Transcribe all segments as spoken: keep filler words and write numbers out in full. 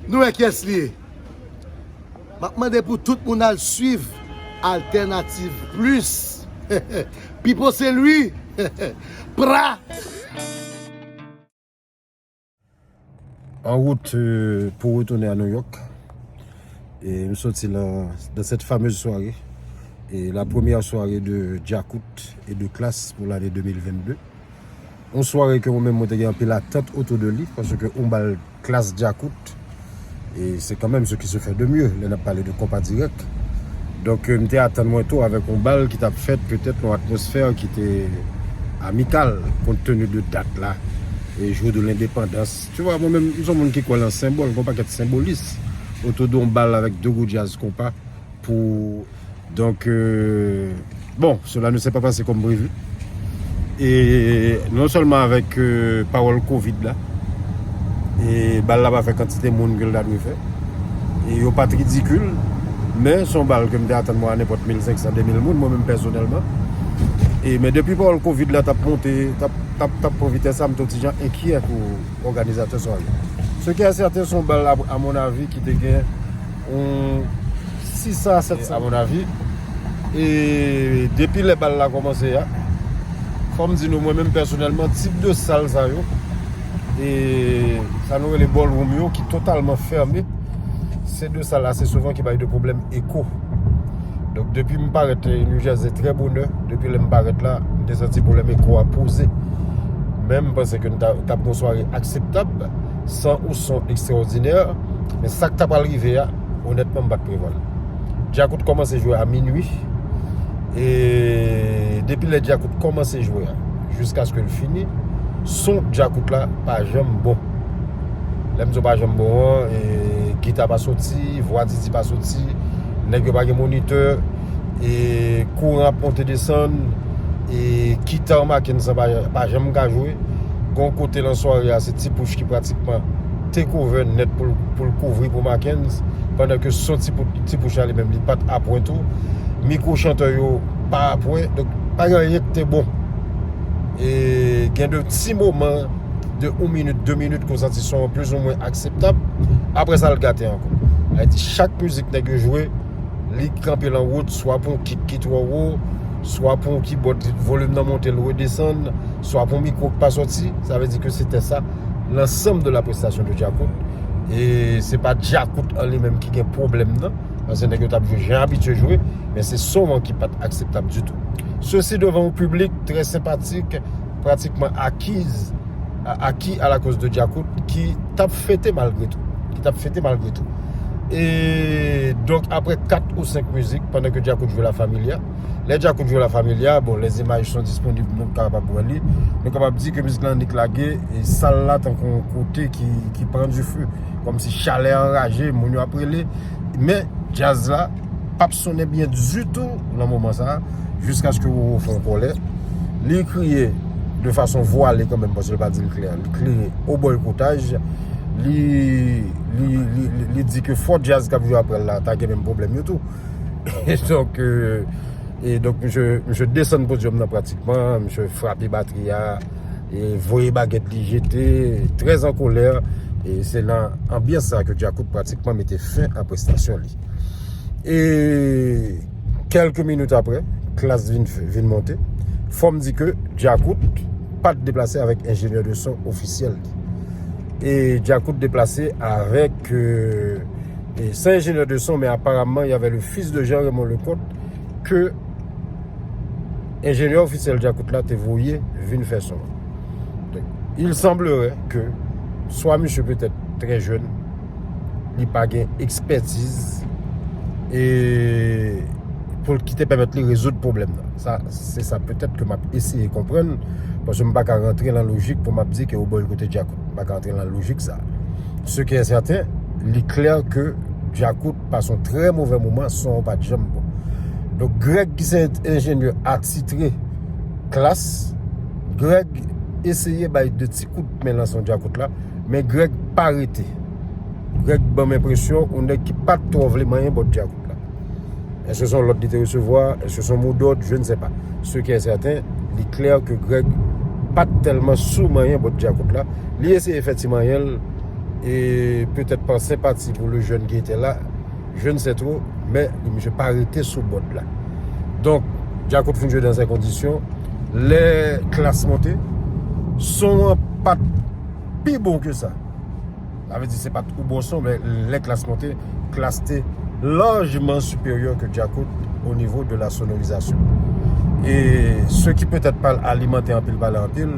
Nou wè kiyès li ye. M ap mande pou tout moun al swiv Alternative Plus. Pipo se lui. Pra. En route euh, pour retourner à New York. Et nous sortis dans, dans cette fameuse soirée. Et la première soirée de Djakout et de Klass pour l'année deux mille vingt-deux. Yon sware ke mwen menm mwen te gen anpil atant otou de li, paske yon bal Klass Djakout, e se kanmenm ce qui se fait de mieux lè n ap pale de konpa dirèk. Donk, euh, m te atann mwen tou avèk yon bal ki t ap fèt, petèt yon atmosfè ki te amikal, kont tenu de dat la, e jou de lendepandans. Tu vois, mwen menm, m se yon moun ki kwè nan senbòl, gen yon pakèt senbolis otou de yon bal avèk de gwo djaz konpa pou donk euh, bon, cela ne s'est pas passé comme prévu. E non sèlman avèk euh, pawòl kovid la, e bal la pa fè kantite moun ke l ta dwe fè. E yo pa t ridikil, men se yon bal ke m te atann mwen a nenpòt mil senk san, de mil moun, mwen menm pèsonèlman. E men depi pawòl kovid la t ap monte, t ap, t ap, t ap pran vitès la, m te yon ti jan enkyè pou òganizatè sware. Ce qui est certain, se yon bal, à mon avis, ki te gen yon six cents à sept cents, à mon avis. E depi lè bal la kòmanse a, fò m di nou, mwen menm pèsonèlman, tip de sal sa yo, e sa nou rele ballroom yo, ki totalman fèmen, se de sal ase souvan ki bay de pwoblèm eko. Donk, depi m parèt New Jersey trè bonè, depi lè m parèt la, m te santi pwoblèm eko a poze. Men m panse ke n t ap gen yon sware akseptab, san yon son ekstraòdinè. Men sa k ta pral rive a, onètman, m pa t prevwa l. Djakout kòmanse jwe a minui. E depi lè Djakout kòmanse jwe a, jiskaske l fini, son Djakout la pa janm bon. Lè m di w pa janm bon an, e, gita pa soti, vwa Didi pa soti, nèg yo pa gen monitè, e, kouran ap monte desann, e, gita Mackens lan pa, pa janm ka jwe. Gon kote nan sware a, se Ti Pouch ki pratikman take over nèt pou l, pou l kouvri pou Mackens, pandan ke son Ti Pou-, Ti Pouch la li menm, li pa t apwen tou. Mikwo chantè yo pa apwen. Donk, pa gen anyen ki te bon. E gen de ti moman de yon minit, de minit ke w santi son an plizoumwen akseptab. Apre sa, l gate ankò. Sa vle di, chak mizik nèg yo jwe, li kanpe lan wout, swa pou yon kik ki twò wo, swa pou yon kibòd volim nan monte, l redesann, swa pou yon mikwo k pa soti. Sa vle di ke se te sa, l'ensemble de la prestation de Djakout. E se pa Djakout an li menm ki gen pwoblèm nan, paske nèg yo t ap jwe jan abitye jwe, men se son an ki pa t akseptab ditou. Ceci devant yon piblik trè senpatik, pratikman akiz, a- acquis à la cause de Djakout, ki t ap fete malgre tou. Ki t ap fete malgre tou. E donk, apre kat ou senk mizik, pandan ke Djakout jwe La Familia, lè Djakout jwe La Familia, bon, les images sont disponibles, nou kapab wè li. Nou kapab di ke mizik lan annik lage, e sal la tankou yon kote ki, ki pran dife, kòmsi chalè anraje, moun yo ap rele. Men djaz la p ap sonnen byen ditou nan moman sa a, jiskaske Roro fè yon kòlè. Li kriye de fason vwale kanmenm, paske l pa di l klè. Li kriye o boykotaj. Li, li, li, li, li di ke fò djaz k ap jwe apre l la ta gen menm pwoblèm yo tou. E donk, euh, e donk, misye, misye desann podyòm nan pratikman, misye frape batri a, e voye bagèt li jete, trè an kolè, e se nan anbyans sa ke Djakout pratikman mete fen a prestasyon li. E kèlke minit apre, Klass vin, vin monte. Fò m di ke Djakout pa t deplase avèk enjenyè de son ofisyèl li. E Djakout deplase avèk, euh, e se enjenyè de son, men aparamman, y avè le fis de Jean Raymond Leconte ke enjenyè ofisyèl Djakout la te voye vin fè son an. Donk, il semblerait que swa misye petèt trè jèn, li pa gen ekspètiz, e pou l ki te pèmèt li rezoud pwoblèm nan. Sa, se sa petèt ke m ap eseye konprann, paske m pa ka rantre nan lojik pou m ap di ke yo boykote Djakout. M pa ka rantre nan lojik sa. Ce qui est certain, li klè ke Djakout pase yon trè movè moman, son an pa t janm bon. Donk, Greg ki se enjenyè atitre Klass, Greg eseye bay de ti kout men nan son Djakout la, men Greg pa rete. Greg ban m enpresyon yon nèg ki pa t twò vle manyen bòt Djakout la. Èske se yon lòd li te resevwa? Èske se yon modòd? Je ne sais pas. Ce qui est certain, li klè ke Greg pa t tèlman sou manyen bòd Djakout la. Li eseye fè ti manyen l, e petèt pa senpati pou le jèn ki te la, je ne sais trop, men li, misye pa rete sou bòd la. Donk, Djakout fin jwe dans ces conditions. Lè Klass monte, son an pa t pi bon ke sa. Sa vle di se pa t yon bon son, men lè Klass monte, Klass te lajman siperyè ke Djakout o nivo de la sonorizasyon. E se ki petèt pa l alimante anpil pale anpil,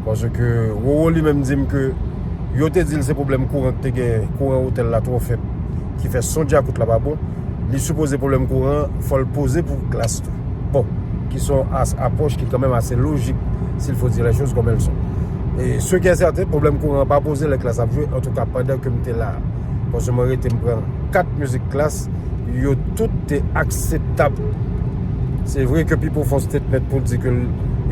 paske Roro li menm di m ke yo te di l se pwoblèm kouran ki te gen, kouran otèl la twò fèb, ki fè son Djakout la pa bon. Li sipoze pwoblèm kouran, fò l poze pou Klass tou. Bon, ki son as-, apwòch ki kanmenm ase lojik, s'il faut dire les choses comme elles sont. E ce qui est certain, pwoblèm kouran an pa poze lè Klass ap jwe, antouka pandan ke m te la. Paske mwen rete m pran kat mizik Klass, yo tout te akseptab. Se vre ke Pipo fè yon statement pou l di ke l,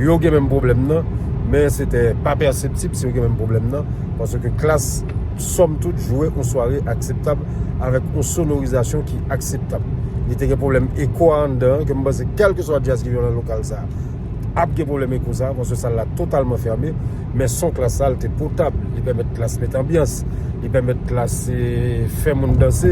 yo gen menm pwoblèm nan, men se te pa pèseptib si yo gen menm pwoblèm nan, paske Klass, sòm tout, jwe yon sware akseptab avèk yon sonorizasyon ki akseptab. Li te gen pwoblèm eko a anndan an, ke m panse kèlkeswa djaz ki jwe nan lokal sa a, ap gen pwoblèm eko sa a, paske sal la totalman fèmen, men son Klass la, l te potab, li pèmèt Klass met anbyans, li pèmèt Klass, eh, fè moun danse,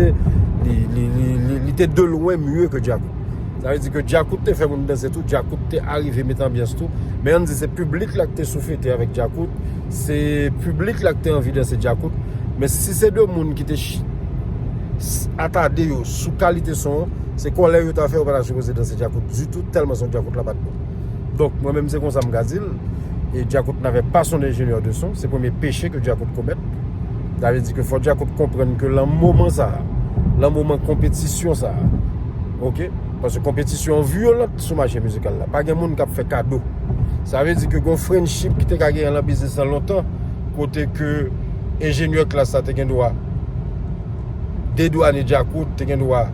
li, li, li, li, li te de lwen mye ke Djakout. Sa vle di ke Djakout te fè moun danse tou, Djakout te arive met anbyans tou, men ann di se piblik la ki te souflete avèk Djakout, se piblik la ki te anvi danse Djakout, men si se de moun ki te ch-, s-, atade yo sou kalite son an, se kòlè yo ta fè yo pa ta sipoze danse Djakout ditou, tèlman son Djakout la pa t bon. Donk, mwen menm se konsa m ka di l, e Djakout n'avait pas son ingénieur de son, se premye peche ke Djakout komèt. Sa vle di ke fò Djakout konprann ke lan moman sa a, lan moman konpetisyon sa a, oke? Paske konpetisyon an vyolan sou mache mizikal la. Pa gen moun k ap fè kado. Sa vle di ke gon friendship ki te ka genyen lan biznis lan lontan, kote ke enjenyè Klass la te gen dwa dedwane Djakout, te gen dwa,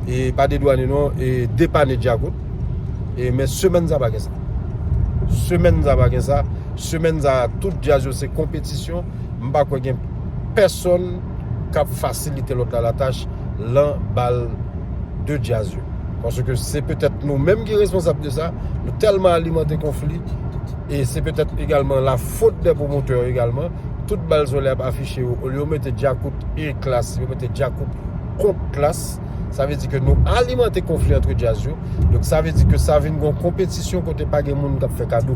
e pa dedwane non, e depane Djakout. E, men semèn sa pa gen sa. Semèn sa pa gen sa. Semèn sa, tout djaz yo se konpetisyon. M pa kwè gen pèsonn k ap fasilite lòt la latach lan bal de djaz yo. Paske se petèt nou menm ki responsab de sa. Nou tèlman alimante konfli. E se petèt egalman la fot dè pwomotè egalman. Tout bal sòlè ap afiche yo. Olye yo mete Djakout e Klass, yo mete Djakout kont Klass. Sa vle di ke nou alimante konfli antre djaz yo. Donk sa vle di ke sa vin gon konpetisyon kote pa gen moun k ap fè kado.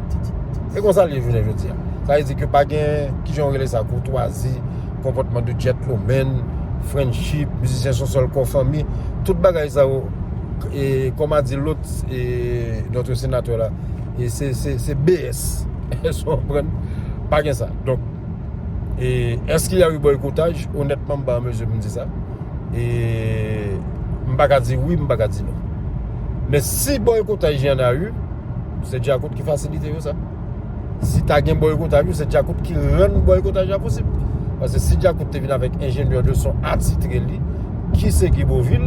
E konsa l ye jounen jodi a. Sa vle di ke pa gen, kijan yo rele sa, koutwazi, konpòtman de gentleman, friendship, mizisyen se yon sèl kò fanmi. Tout bagay sa yo, e, comme a dit l'autre, e, notre sénateur là, e se, se, se B S. Èske w konprann? Pa gen sa. Donk, e, est-ce qu'il y a eu boycottage? Honnêtement, m pa an mezi pou m di sa. E m pa ka di wi, m pa ka di non. Men si boycottage y en a eu, se Djakout ki fasilite yo sa. Si ta gen boycottage, se Djakout ki rann boycottage la posib. Paske si Djakout te vin avèk enjenyè de son atitre li, ki se Guy Beauvil,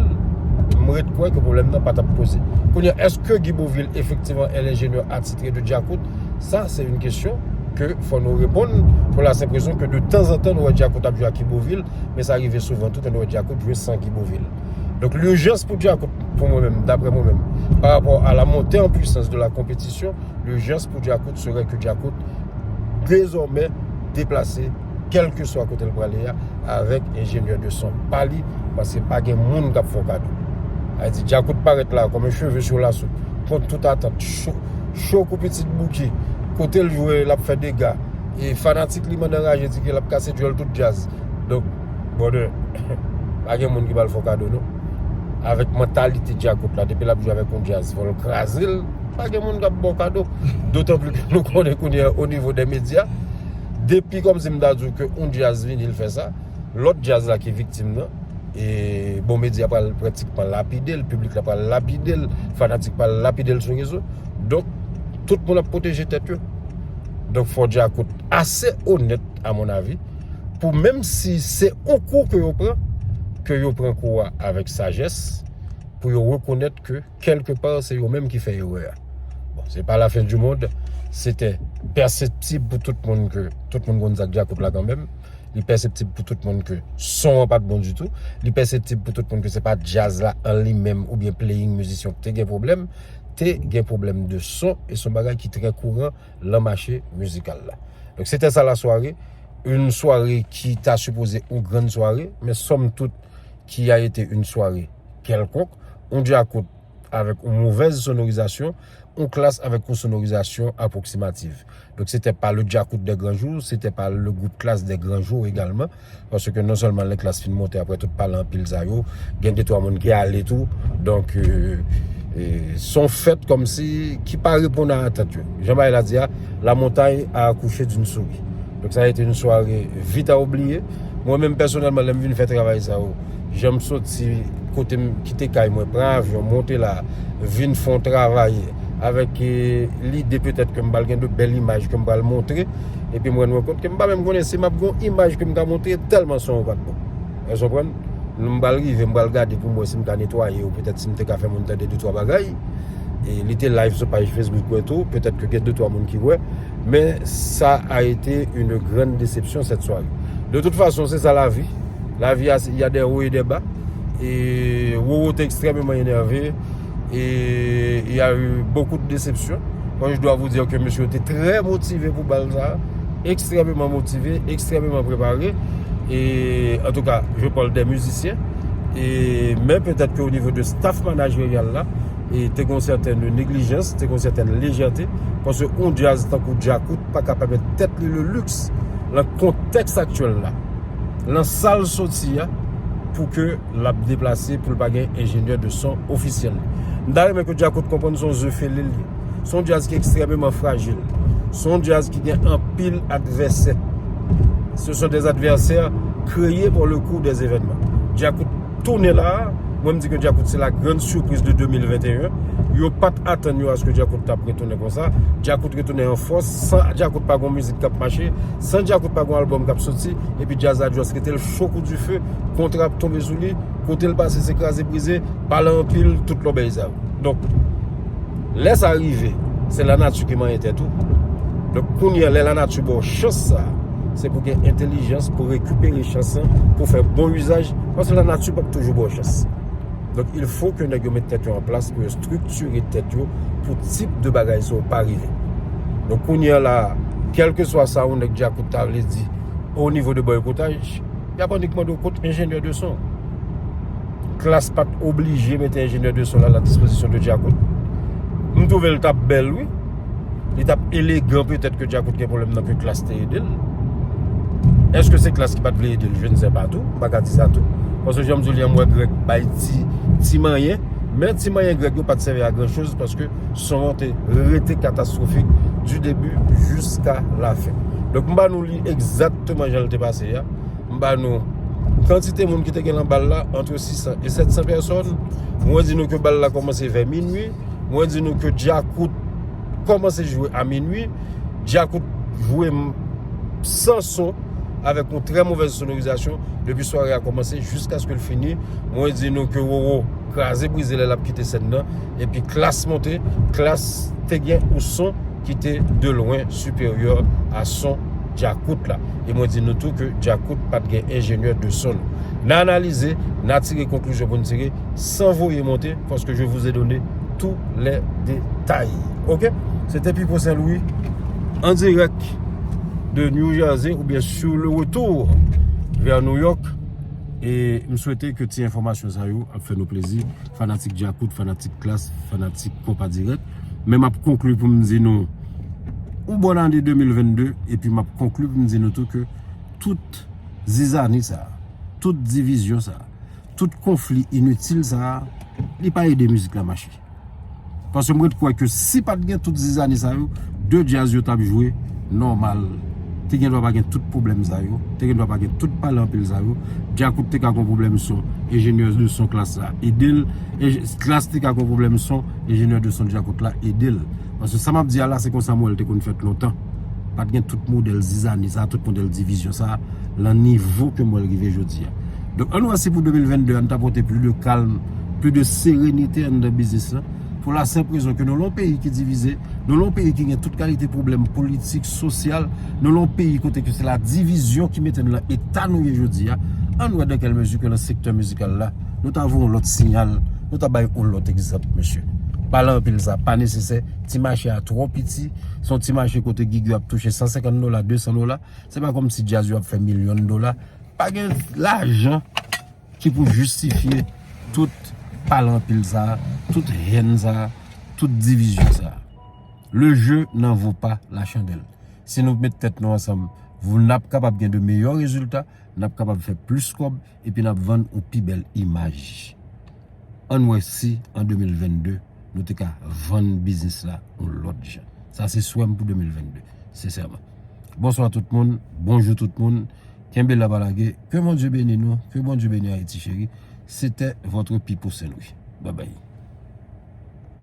m ret kwè ke pwoblèm nan pa t ap poze. Kounye a, èske Guy Beauvil efektivman est l'ingénieur attitré de Djakout? Sa, se yon kesyon ke fò nou reponn, pou la senp rezon ke de tanzantan nou wè Djakout ap jwe ak Guy Beauvil, men sa rive souvan tou ke nou wè Djakout jwe san Guy Beauvil. Donk, lijans pou Djakout, pou mwen menm, daprè mwen menm, pa rapò a la montée en puissance de la compétition, lijans pou Djakout serait que Djakout dezòmè deplase, kèlkeswa kote l prale a, avèk enjenyè de son pa li, paske pa gen moun k ap fè w kado. Sa vle di, Djakout parèt la kòm un cheveu sur la soupe, kont tout atant, cho, cho kou pitit bouki, kote l jwe, l ap fè dega, e fanatik li mande anraje di ke l ap kase djòl tout djaz. Donk, brother, pa gen moun ki pral fè w kado, non. Avèk mantalite Djakout la, depi l ap jwe avèk yon djaz, fò l kraze l, pa gen moun k ap ba w kado. Dotan pli ke nou konnen kounye a, o nivo dè medya, depi kòmsi m ta di w ke yon djaz vini, l fè sa, lòt djaz la ki viktim nan, e bon, medya pral pratikman lapide l, piblik la pral lapide l, fanatik pral lapide l sou rezo. Donk, tout moun ap pwoteje tèt yo. Donk, fò Djakout ase onèt, à mon avis, pou menm si se yon kou ke yo pran, ke yo pran kou a avèk sajès, pou yo rekonèt ke kèlkepa se yo menm ki fè erè a. Bon, se pa la fin du monde, se te pèseptib pou tout moun ke tout moun konn sa k Djakout la kanmenm. Li pèseptib pou tout moun ke son an pa t bon ditou. Li pèseptib pou tout moun ke se pa djaz la an li menm oubyen playing mizisyen ki te gen pwoblèm. te gen pwoblèm de son, e se yon bagay ki trè kouran lan mache mizikal la. Donk, se te sa la sware, yon sware ki ta sipoze yon grann sware, men sòm tout, ki a ete yon sware kèlkonk, yon djakout avèk yon movèz sonorizasyon, yon klas avèk yon sonorizasyon apwoksimativ. Donk, se te pa le djakout dè gran jou, se te pa le gwoup klas dè gran jou egalman, paske non sèlman lè klas fin monte, apre tout pale anpil sa yo, gen de twa moun ki ale tou. Donk, e, e, se yon fèt kòmsi ki pa reponn a atant yo. Jan bagay la di a, la montagne a accouché d'une souris. Donk, sa a été une soirée vite à oublier. Mwen menm, pèsonèlman, lè m vin fè travay sa yo, jan m soti kote m kite kay mwen, pran avyon, monte la, vin fè yon travay avèk, e, lide petèt ke m pral gen de bèl imaj ke m pral montre. Epi m rann mwen kont ke m pa menm konnen si m ap gen yon imaj ke m ka montre tèlman son yo pa t bon. Èske w konprann? M pral rive, m pral gade pou m wè si m ka netwaye yo, petèt si m te ka fè moun tande de twa bagay. E li te live sou paj Facebook mwen tou, petèt ke gen de twa moun ki wè. Men sa a été une grande déception cette soirée. De toute façon, c'est ça la vie. La vie a, il y a des hauts et des bas. E Roro te ekstrèmeman enève. E il y a eu beaucoup de déceptions. Bon, je dois vous dire que mesye yo te trè motive pou bal sa, ekstrèmeman motive, ekstrèmeman prepare. E antouka, je parle des musiciens. E, men petèt ke o nivo de staff manajerial la, e te gen yon sètèn neglijans, te gen yon sètèn lejète, paske yon djaz tankou Djakout pa ka pèmèt tèt li le luxe, lan kontèks aktyèl la, lan sa l soti a, pou ke l ap deplase, pou l pa gen enjenyè de son ofisyèl. M ta renmen ke Djakout konprann se yon ze fele l ye. Se yon djaz ki ekstrèmeman frajil. Se yon djaz ki gen anpil advèsè. Ce sont des adversaires créés pour le coup des événements. Djakout tounen la a, mwen m di ke Djakout se la grande surprise de deux mille vingt et un. Yo pa t atann yo aske Djakout t ap retounen konsa. Djakout retounen an fòs. San Djakout pa gen yon mizik k ap mache. San Djakout pa gen yon albòm k ap soti. Epi djaz la just rete l cho kou dife. Kontra ap tonbe sou li. Kote l pase se kraze brize. Pale anpil, tout lòbèy sa yo. Donk, lè sa rive, se lanati ki manyen tèt ou. Donk, kounye a, lè lanati ba w chans sa, se pou gen entèlijans, pou rekipere chans lan, pou fè bon izaj, paske lanati p ap toujou ba w chans. Donk, il faut que nèg yo met tèt yo an plas pou yo estriktire tèt yo pou tip de bagay sa yo pa rive. Donk, kounye a la, kèlkeswa sa yon nèg Djakout ta vle di o nivo de bòykotaj, y ap annik mande w kot enjenyè de son. Klass pa t oblije mete enjenyè de son la a la dispozisyon de Djakout. M twouve l t ap bèl, wi. Li t ap elegan petèt ke Djakout gen pwoblèm nan ke Klass te ede l. Èske se Klass ki pa t vle ede l? Je ne sais pas tou. M pa ka di sa tou. Paske jan m di w li an, m wè Grèg bay ti, ti manyen. Men ti manyen Grèg yo pa t sèvi a gran choz paske son an te rete katastwofik du début jusqu'à la fin. Donk, m ba nou li egzakteman jan l te pase a. M ba nou kantite moun ki te gen lan bal la, entre six cents et sept cents pèsòn. Mwen di nou ke bal la kòmanse vè minui. Mwen di nou ke Djakout kòmanse jwe a minui. Djakout jwe m-, san son, avèk yon trè movèz sonorizasyon, depi sware a kòmanse jiskaske l fini. Mwen di nou ke Roro kraze brize lè l ap kite sèn nan, epi Klass monte. Klass te gen yon son ki te de lwen siperyè a son Djakout la. E mwen di nou tou ke Djakout pa t gen enjenyè de son. N a analize, n a tire konklizyon pou n tire, san voye monte, paske je vous ai donné tous les détails. Ok? Se te Pipo Saint Louis, en direct de New Jersey, oubyen sur le retour vers New York. E m swete ke ti enfòmasyon sa yo ap fè nou plezi. Fanatik Djakout, fanatik Klass, fanatik Konpa Dirèk. Men m ap konkli pou m di nou, yon bòn ane de mil vennde, epi m ap konkli pou m di nou tou ke tout zizani sa, tout divizyon sa, tout konfli initil sa, li pa ede mizik la mache. Paske m ret kwè ke si pa t gen tout zizani sa yo, de djaz yo t ap jwe nòmal. Te gen dwa pa gen tout pwoblèm sa yo. Te gen dwa pa gen tout pale anpil sa yo. Djakout te ka gon pwoblèm son, enjenyè de son Klass la ede l. E Klass te ka gon pwoblèm son, enjenyè de son Djakout la ede l. Paske sa m ap di a la, se konsa m wè l te konn fèt lontan. Pa t gen tout modèl zizani sa, tout modèl divizyon sa, lan nivo ke m wè l rive jodi a. Donk, ann wè si pou de mil vennde, ann ta pote pli de kalm, pli de serenite anndan biznis lan. Pou la senp rezon ke nou lan yon peyi ki divize, nou lan yon peyi ki gen tout kalite pwoblèm politik, sosyal, nou lan yon peyi kote ke se la divizyon ki mete n lan eta nou ye jodi a. Ann wè dans quelle mesure ke lan sektè mizikal la, nou ta voye yon lòt siyal, nou ta bay yon lòt egzanp, mesye. Pale anpil sa pa nesesè. Ti mache a twò piti. Se yon ti mache kote gig yo ap touche san senkant dola, de san dola. Se pa kòmsi djaz yo ap fè milyon dola. Pa gen lajan ki pou jistifye tout pale anpil sa, tout hèn sa, tout divizyon sa. Le jeu n'en vaut pas la chandelle. Si nou met tèt nou ansanm, n ap kapab gen de meyè rezilta, n ap kapab fè plis kòb, epi n ap vann yon pi bèl imaj. Ann wè si an de mil vennde, nou te ka vann biznis la yon lòt jan. Sa se swè m pou de mil vennde, sensèman. Bonswa tout moun, bonjou tout moun. Kenbe la pa lage. Ke Bondye beni nou, ke Bondye beni Ayiti cheri. Se te votre Pipo Saint Louis. Babay.